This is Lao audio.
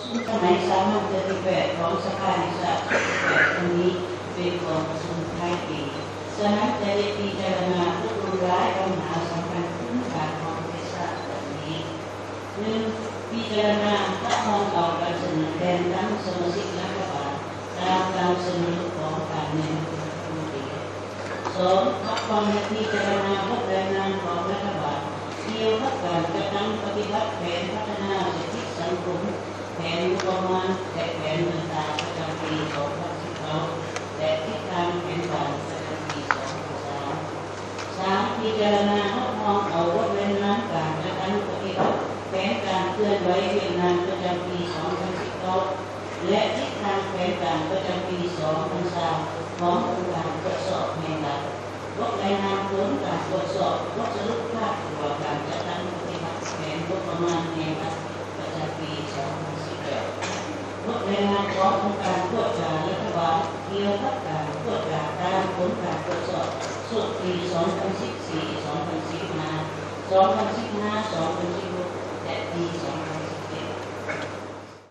ສະໄໝສາມັນເທື່ອທີແປດຂອງສະພາແຫ່ງຊາດຊຸດທີແປດຄັ້ງນີ້ເປັນກອງປະຊຸມທ້າຍປີ, ສະນັ້ນຈະໄດ້ພິຈາລະນາອົບຮົມຫຼາຍບັນຫາສຳຄັນພື້ນຖານຂອງປະເທດຊາດດັ່ງນີ້. ໜຶ່ງ, ພິຈາລະນາຮັບຮອງເອົາການສະເໜີແຕ່ງຕັ້ງສະມາຊິກລັດຖະບານຕາມການສະເໜີຂອງທ່ານນາຍົກລັດຖະມົນຕີ. ສອງ, ຮັບຮອງ ແລະ ພິຈາລະນາບົດລາຍງານຂອງລັດຖະບານກ່ຽວກັບການຈັດຕັ້ງປະຕິບັດແຜນພັດທະນາເສດຖະກິດສັງຄົມ, ແຜນງົບປະມານ ແລະ ແຜນເງິນຕາປະຈຳປີສອງພັນສິບເກົ້າ ແລະ ທິດທາງແຜນການປະຈຳປີສອງພັນຊາວ. ສາມ, ພິຈາລະນາຮັບຮອງເອົາບົດລາຍງານການຈັດຕັ້ງປະຕິບັດແຜນການເຄື່ອນໄຫວວຽກງານປະຈຳປີສອງພັນສິບເກົ້າ ແລະ ທິດທາງແຜນການປະຈຳປີສອງພັນຊາວຂອງອົງການກວດສອບແຫ່ງລັດ, ບົດລາຍງານຜົນການກວດສອບບົດສະຫຼຸບພາບລວມການຈັດຕັ້ງປະຕິບັດແຜນງົບປະມານແຫ່ງລັດປະຈຳປີສອງພັນສິບແປດ, ບົດລາຍງານຂອງອົງການກວດກາລັດຖະບານກ່ຽວກັບການກວດກາຕາມຜົນການກວດສອບສົກປີສອງພັນສິບສີ່ ສອງພັນສິບຫ້າ ສອງພັນສິບຫ້າ ສອງພັນສິບຫົກ ແລະ ປີສອງ